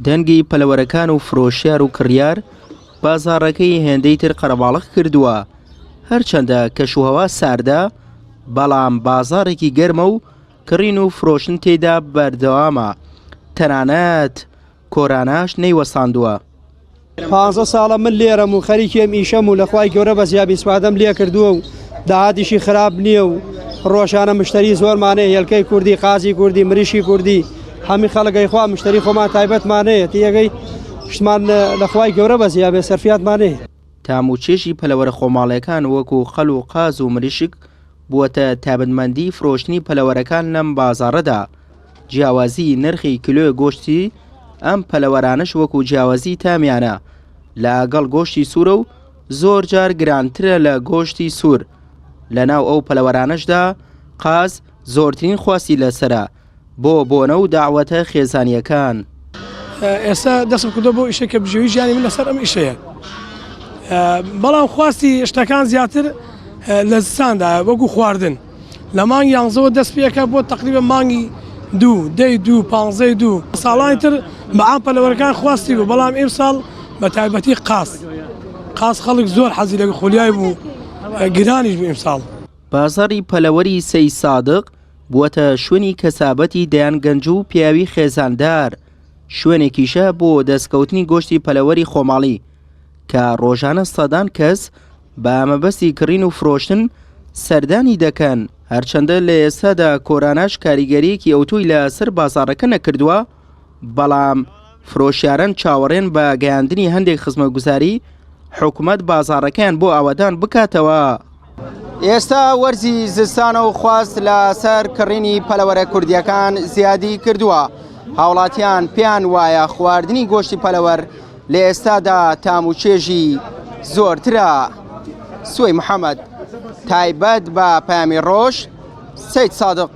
دەنگی پەلەوەرەکان و فرۆشیار و کڕیار بازاڕەکەی هێندەی تر قەرەباڵغ کردووە، هەرچەندە کەشوهەوا ساردە، بەڵام بازاڕێکی گەرمە و کڕین و فرۆشتن تێیدا بەردەوامە، تەنانەت کۆراناش نەیوەستاندووە. پانزە ساڵە من لێرەم و خەریکی ئەم ئیشەم و لە خوای گەورە بە زیابی ئیسفادەم لێ کردووە و داهاتیشی خراپ نییە و ڕۆژانە مشتری زۆرمان هەیە هێلکەی کوردی قازی کوردی مریشکی کوردی هەمی خەڵک ئەیخوا مشتری خۆمان تایبەتمان هەیە تێگەی شتمان لە خوای گەورە بە زیابێ سەرفیاتمان هەیە. تام و چێژی پەلەوەرە خۆماڵیەکان وەکو قەل و قاز و مریشک بووەتە تایبەتمەندی فرۆشتنی پەلەوەرەکان لەم بازاڕەدا، جیاوازی نرخی کیلۆی گۆشتی ئەم پەلەوەرانەش وەکو جیاوازی تامیانە لەگەڵ گۆشتی سوورە و زۆر جار گرانترە لە گۆشتی سوور لەناو ئەو پەلەوەرانەشدا قاز زۆرترین خواستی لەسەرە بۆ بۆنە و داوەتە خێزانیەکان. ئێستا دەستم کردو بۆ ئیشە کە بژێوی ژیانی من لەسەر ئەم ئیشەیە بەڵام خواستی شتەکان زیاتر لە زستاندا وەکو خواردن لە مانگی یانزەوە دەست پێکە بۆ تقریبا مانگی دوو دەی دوو پانزەی دوو ساڵانی تر بە عام پەلەوەرەکان خواستی بوو بەڵام ئیمساڵ بە تایبەتی قاز قاز خەڵک زۆر حەزی لە خولیای بوو گرانیش بوو ئیمساڵ. بازاڕی پەلەوەری سەی سادق بووەتە شوێنی کەسابەتی دەیان گەنج و پیاوی خێزاندار، شوێنێکیشە بۆ دەستکەوتنی گۆشتی پەلەوەری خۆماڵی کە ڕۆژانە سەدان کەس بە مەبەستی کڕین و فرۆشتن سەردانی دەکەن، هەرچەندە لە ئێستادا کۆراناش کاریگەرییەکی ئەوتۆی لە سەر بازاڕەکە نەکردووە، بەڵام فرۆشیاران چاوەڕێن بە گەیاندنی هەندێک خزمەتگوزاری حکومەت بازاڕەکەیان بۆ ئاوەدان بکاتەوە. ئێستا وەرزی زستانە و خواست لەسەر کڕینی پەلەوەرە کوردییەکان زیادی کردووە، هاوڵاتیان پێیان وایە خواردنی گۆشتی پەلەوەر لە ئێستادا تام و چێژی زۆرترە. سوەی محەمەد، تایبەت بە پەیامی ڕۆژ، سەید سادق.